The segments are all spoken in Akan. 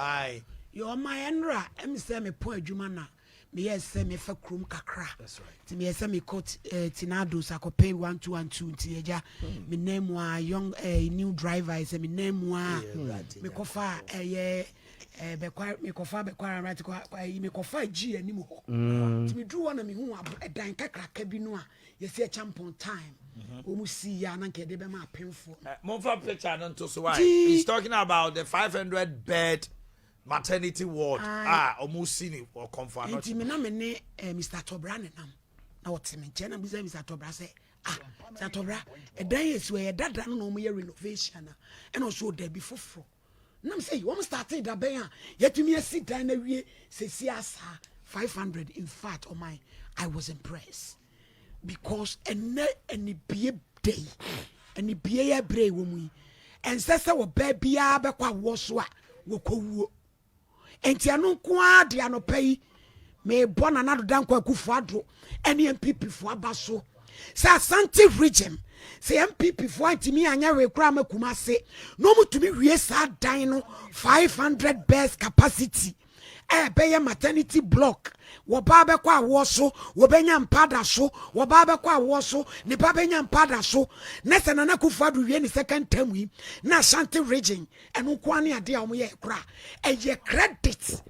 Aye. Yɛ ɔma ɛnora ɛmi sɛ mepɔn adwuma na meyɛ sɛ mefa kurom kakra. That's right. Nti meyɛ sɛ mekɔ Tinados akɔpɛ 1212, nti agya, menam mu a, young new driver yɛ sɛ menam mu a, mekɔfa ɛyɛ bɛkwa, mekɔfa bɛkwa right kɔ ɛyi, mekɔfa gyi anim hɔ. Nti meduru hɔ na mehu ɛdan kakraka bi no a yɛsɛ Ɛkyampɔn time wɔn si yɛ a na nka yɛde bɛma apemfoɔ. Momfa picture no nto so why. He's talking about the 500 bed maternity ward. Aye. A ɔmo si ni wɔ Kɔmfo Nti Anɔkye. me na me ne Mr Tɔbra ne nam na ɔte me nkyɛn na bisa Mr Tɔbra sɛ, "Ah, Mr Tɔbra, ɛdan yɛ si hɔ, yɛ dada no na wɔn yɛ renovation a?" Ɛna ɔso ɔda bi foforɔ nam sɛ wɔn start da bɛn a yɛtumi asi dan na wie sɛsi asa 500. In fact, ɔman, I was impressed because ɛnɛ anibie day, anibie yɛ bere wɔ mu yi, ɛnsɛ sɛ ɔbaa biara bɛkɔ awoɔ so a wɔkɔwuo. Nti ɛno nko ara de anɔpa yi mebɔ Nana Addo Dankwa Akufo Addo ɛne NPP foɔ aba so sɛ Asante Region, sɛ NPP foɔ antumi anyɛ wei koraa ma Kumase na ɔmutumi wie saa dan no, 500 beds capacity, ɛbɛyɛ maternity block, wɔbaa bɛkɔ awoɔ so wɔbɛnya mpada so, wɔbaa bɛkɔ awoɔ so nipa bɛnya mpada so, na sɛ Nana Akufo Addo wie ne second term yi na Ashanti Region ɛno nko ara ne adeɛ a wɔyɛ kora, ɛyɛ credit,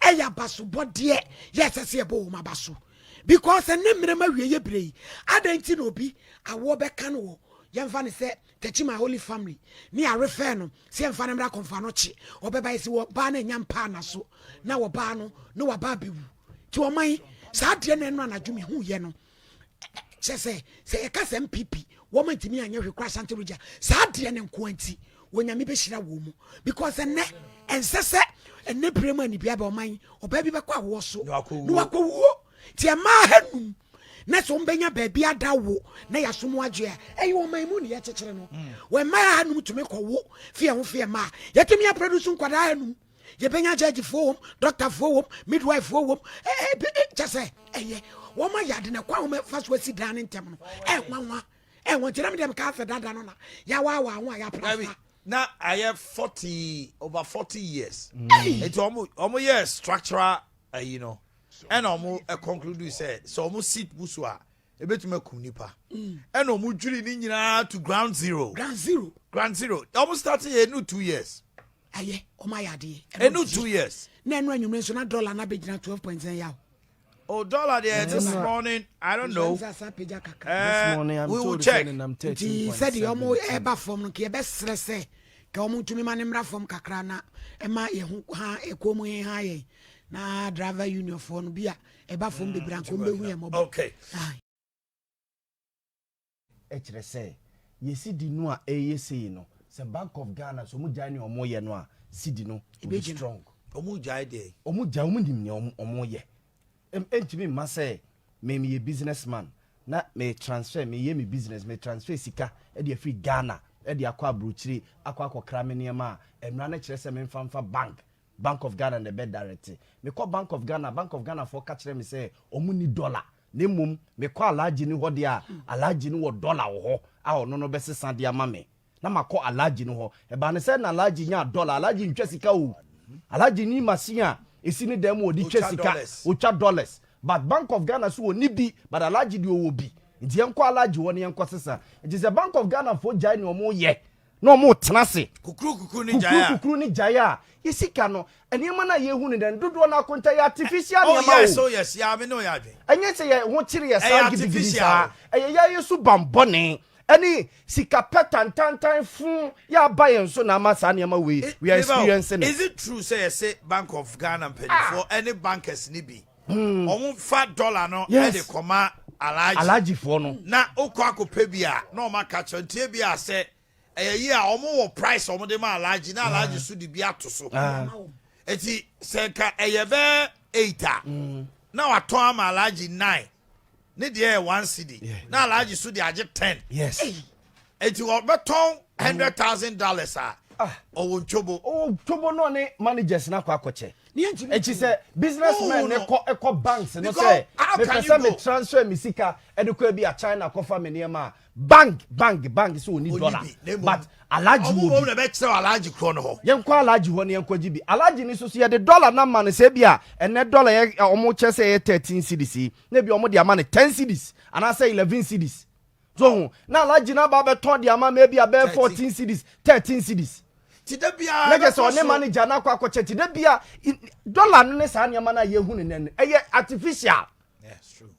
ɛyɛ abasobɔdeɛ yɛ ɛsɛ sɛ yɛbɔ wɔn aba so, because ɛne mmerɛ ma wie yɛ bere yi adan ti na obi awoɔ bɛka no wɔ, yɛmfa ne sɛ Techiman Holy Family ne arefɛ no sɛ yɛmfa no mmra Kɔmfa no kye, ɔbɛba yɛ sɛ wɔbaa no anya mpa na so na wɔbaa no na wɔbaa bɛwu. Nti ɔman, saa adeɛ no ɛno anadwo mehu yɛ no kyɛ sɛ yɛka sɛ NPP wɔma ntumi anyɛ hwɛ kora Asante Region, saa adeɛ no nko nti Wɔnyame bɛhyira wɔ mu, because ɛnɛ ɛnsɛ sɛ ɛnɛ bere mu anibia bɛ ɔman ɔbaa bi bɛkɔ awoɔ so Na wakɔwuo. Na wakɔwuo. Nti ɛmaa hanum na sɛ wɔmbɛnya baabi ada wo na yɛasom agye a, ɛyɛ ɔman mu ne yɛkyekyere no. Wɔmmaa hanum tumi kɔwo fie ho fie ma a yɛtumi aproduce nkwadaa hanum, yɛbɛnya gyɛgyefoɔ wom, dɔktafoɔ wom, midwifefoɔ wom. Kyɛ sɛ ɛyɛ wɔn ayɛ ade na kwan wɔn fa so asi dan ne ntɛm no ɛnwanwa ɛnwa. Nti na mi deɛ meka sɛ dada no na yɛawaawa ho a Dabi, yɛaplaster. Na ayɛ 40, over 40 years. Nti ɔmo yɛ structural ayi no, ɛna ɔmo conclude sɛ ɔmo sit bu so a ebetumi akum nipa. Ɛna ɔmo dwiri ne nyinaa to ground zero. Ground zero. Ground zero. Ɔmo start yɛ enu 2 years. Ayɛ ɔmo ayɛ adeɛ. Enu 2 years. Na ɛno anwummerɛ nso na dollar na bɛgyina 12.9 yaw. Oh, dollar there this morning. I don't know. Sɛ asa pagya kakra. This morning I'm We will told check. sɛ nenam Nti 13.7. sɛdeɛ ɔmo ɛba fam no, nka yɛbɛserɛ sɛ ka ɔmo ntumi ma ne mmra fam kakra na ɛma yɛn ho ha ɛkɔn mu ha yɛn na driver union foɔ no bi a ɛba fam bebree anka ɔmo bɛhu yɛn mmɔbɔ. Aye. Ɛkyerɛ sɛ yɛsi di no a ɛyɛ sei no, sɛ Bank of Ghana so ɔmo gyae ne ɔmo yɛ no a, cedi no will be Ɛbɛgyina. strong. Ɔmo gyae deɛ. Ɔmo gyae, ɔmo nim nea ɔmo yɛ. Ɛntumi mma sɛ me meyɛ business man na me transfer, meyɛ me business, me transfer sika ɛde afiri Ghana ɛde akɔ aburokyire akɔkra me nneɛma a mmara no kyerɛ sɛ memfa mfa Bank of Ghana na ɛbɛ direct. Mekɔ Bank of Ghana, Bank of Ghana foɔ ka kyerɛ me sɛ ɔmo ni dollar, na mmom mekɔ Alagye ni hɔ deɛ a, Alagye ni wɔ dollar wɔ hɔ a ɔno no bɛsesa de ama me na makɔ Alagye no hɔ. Ɛbaa ne sɛ na Alagye nya dollar. Alagye ntwa sika o. Alagye ni machine a esi ne dan mu ɔde twa Otwa sika. Dollars. Otwa dollars, but Bank of Ghana so wɔ ni bi, but Alagye deɛ ɔwɔ bi, nti yɛnkɔ Alagye hɔ ne yɛnkɔ sesa. Nti sɛ Bank of Ghana foɔ gyae ne ɔmo yɛ na ɔmo tena ase Kukuru kukuru ni kukuru gyae a. Kukuru ne gyae a, yɛ sika no, nneɛma no a yɛhu no dɛn dodoɔ no akonta yɛ artificial Oh nneɛma yes, o. oh yes. Yeah, me know ya adwen. Ɛnyɛ sɛ yɛ ho kyere yɛ Ɛyɛ saa gidigidi artificial. saa. Ɛyɛ yɛayɛ so bambɔne ɛne sika pɛ tantantan fun yɛ aba yɛn so na ama saa nneɛma wei we are Meba o, experiencing it. Is it true sɛ yɛsɛ Bank of Ghana mpanyinfoɔ ɛne bankers ni bi, ɔmo fa dollar no ɛde kɔma Alhaji? Alhajifoɔ no. Na okɔ akɔpɛ bi a na ɔmo aka kyerɛ ntie bi a sɛ ɛyɛ yi a ɔmo wɔ price a ɔmo de ma Alhaji na Alhaji so de bi ato so. Eti sɛ nka ɛyɛ bɛɛ 8 a, na watɔn ama Alhaji 9, ne deɛ yɛ 1 cedi na Alhaji so de agye 10. Eti ɔbɛtɔn $100,000 a, Ah. ɔwɔ ntwobo. Ɔwɔ tobo no, ɔne managers no akɔ akɔkyɛ. Ne yɛntumi Eti ntu. sɛ businessmen ne No. kɔ ɛkɔ banks no Because sɛ how mepɛ can you sɛ me go? transfer me sika ɛde kɔ ebi a China kɔfa me nneɛma a, bank sɛ oni Oni dollar bi, na mmom- but Alhaji Ɔmo wɔ mmom bi. na ɛbɛkyerɛ wo Alhaji korɔ no hɔ. Yɛnkɔ Alhaji hɔ ne yɛnkɔ gye bi. Alhaji ni soso yɛde dollar na ma no sɛ bi a ɛnɛ dollar yɛ ɔmo kyɛ sɛ ɛyɛ 13 cedis yi, na bi ɔmo de ama no 10 cedis anaasɛ 11 cedis so ho, na Alhaji na aba abɛtɔn de ama ma ebi a bɛyɛ 13. 14 cedis, 13 cedis. Ti da biara Na kyerɛ sɛ ɛbɛkɔ ɔne so. manager no akɔ akɔkyɛ ti da bia dollar no ne saa nneɛma no a yɛhu ne nɛ no ɛyɛ artificial. Yes, true.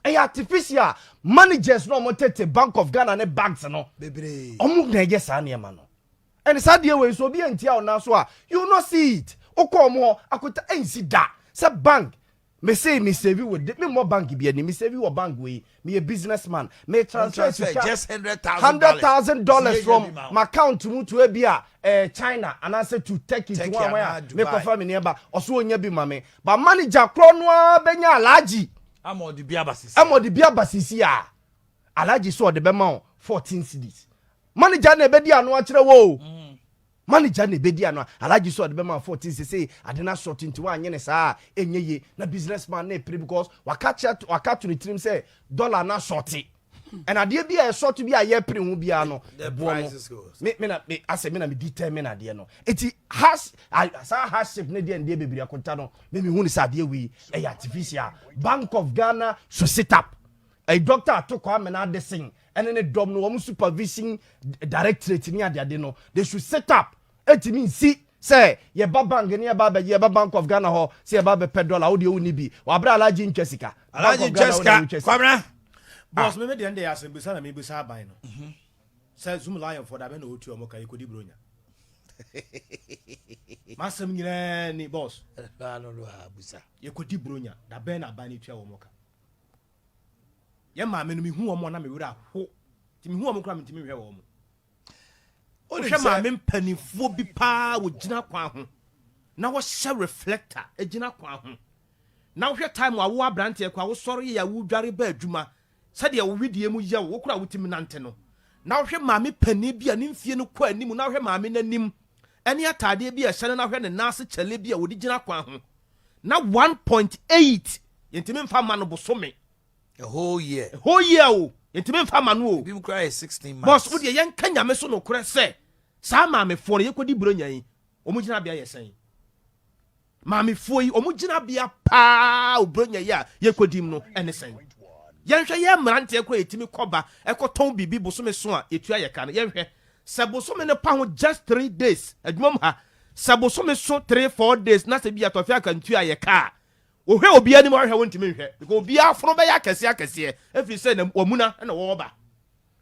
Ɛyɛ artificial. Managers no a ɔmo tete Bank of Ghana ne banks no Bebree. ɔmo na ɛyɛ saa nneɛma no. Ɛne saa deɛ wei so obi antia wo nan so a, you will not see it. Wokɔ ɔmo hɔ akota ɛnsi da sɛ bank me say me save with me mmɔ bank bi ani, me save wɔ bank wei, me yɛ business man, me transfer Transfer sika just $100,000. $100,000 from Sika my account mu to ebi a China anaasɛ to Turkey to Turkey one anaa a Dubai. me kɔfa me nneɛma, ɔso onya bi ma me, but manager korɔ no ara bɛnya Alhaji Ama ɔde bi aba sisi. Ɛma ɔde bi aba sisi a Alhaji so ɔde bɛma wo 14 cedis. Manager na ebedi ano akyerɛ wo o, manager na ebedi ano. Alhaji so ɔde bɛma wo 14 sese ade na short nti wanyɛ ne saa enye ye na business man na epere because waka kyerɛ, waka to ne tirim sɛ dollar na short, ɛna adeɛ bi a ɛshort bi a yɛpere ho biara no The ɛboɔ prices no goes. me na me asɛ me na me determine adeɛ no. Eti has saa hardship ne deɛ ndeɛ bebree akonta no, me hu ne sɛ adeɛ wei ɛyɛ artificial. Bank of Ghana should sit up. Ɛyɛ Doctor Ato Kwame na Addison ɛne ne dɔm no, wɔn supervision directorate ne adeade no, they should sit up. Etimi nsi sɛ yɛba bank ne yɛba abɛgye, yɛba Bank of Ghana hɔ sɛ yɛba abɛpɛ dollar, wo deɛ wo ni bi wabere. Alhaji ntwa sika. Bank Alhaji of Ghana wo na Cheska wotwa sika. Kwabena. Boss, me deɛ ndɛ yɛ asɛm na mebisa aban no sɛ Zoomlion foɔ da bɛ na ɔtua ɔmo ka yɛkɔdi buronya. Masɛm nyinaa ni, boss. No, abusa. Yɛkɔdi buronya da bɛn na aban no tua wɔn ka? Yɛ maame no, mehu wɔn a na mewerɛ aho nti mehu wɔn koraa mentumi nhwɛ wɔn. Wonim wohwɛ sɛ- maame mpanimfoɔ bi paa wɔgyina kwan ho na wɔhyɛ reflector gyina kwan ho, na wohwɛ time a wo aberanteɛ kɔ a wosɔre yɛ a wodware ba adwuma sɛdeɛ wo widie mu yɛ wo wo kora wotumi nante no, na wohwɛ maame panin bi a ne mfie no kɔ anim, na wohwɛ maame n'anim ɛne ataadeɛ bi a ɛhyɛ no, na wohwɛ ne nan ase kyɛlɛ bi a wɔde gyina kwan ho na 1.8 yɛntumi mfa ma no bosome. A whole year. Whole year o, yɛntumi mfa ma no o. Ebi mu koraa yɛ 16 months. Boss, wo deɛ yɛnka Nyame so nokorɛ sɛ saa maamefoɔ no yɛkɔdi buronya yi, ɔmo gyinabea yɛ sɛn? Maamefoɔ yi ɔmo gyinabea paa o, buronya yi a yɛkɔdim no ɛne sɛn? Yɛnhwɛ yɛ mmeranteɛ kora yɛtumi kɔba ɛkɔtɔn biribi bosome so a yɛtua yɛ ka no, yɛnhwɛ sɛ bosome no pa ho just 3 days adwuma mu ha, sɛ bosome so 3, 4 days na sɛ bi atɔfe akantua yɛ ka a, wohwɛ obiara anim a wohwɛ wontumi nhwɛ because obiara fono bɛyɛ akɛseɛ akɛseɛ ɛfiri sɛ na wamuna ɛna wɔwɔ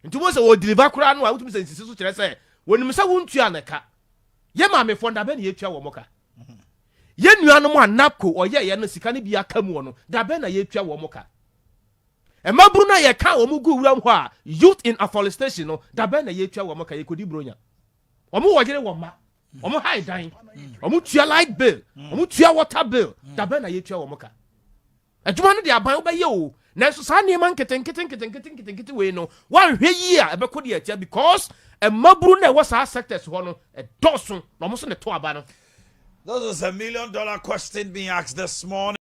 nti wo sɛ wɔ deliver koraa no a, wotumi sɛ nsisi so kyerɛ sɛ wɔnim sɛ wontua ne ka. Yɛ maamefoɔ dabɛ ne yɛtua wɔ mo ka? Yɛ nuanom a NABCO ɔyɛyɛ no sika no bi aka mu wɔ no, dabɛ na yɛtua wɔ mo ka? Mmabunu no a yɛka wɔn gu wuram hɔ a youth in afforestation no, dabɛ na yɛtua wɔ mo ka? Yɛkɔdi buronya, wɔn wɔ yere, wɔ mma, wɔn ha dan, wɔn tua light bill, wɔn tua water bill, dabɛ na yɛtua wɔ mo ka? Adwuma no de aban wobɛyɛ o, nanso saa nneɛma nketenkete nketenkete nketenkete wei no woanhwɛ yie a ɛbɛkɔ de atia because mmabunu no a ɛwɔ saa sectors hɔ no ɛdɔɔso na ɔmo nso ne to aba no. This is a $1 million question being asked this morning.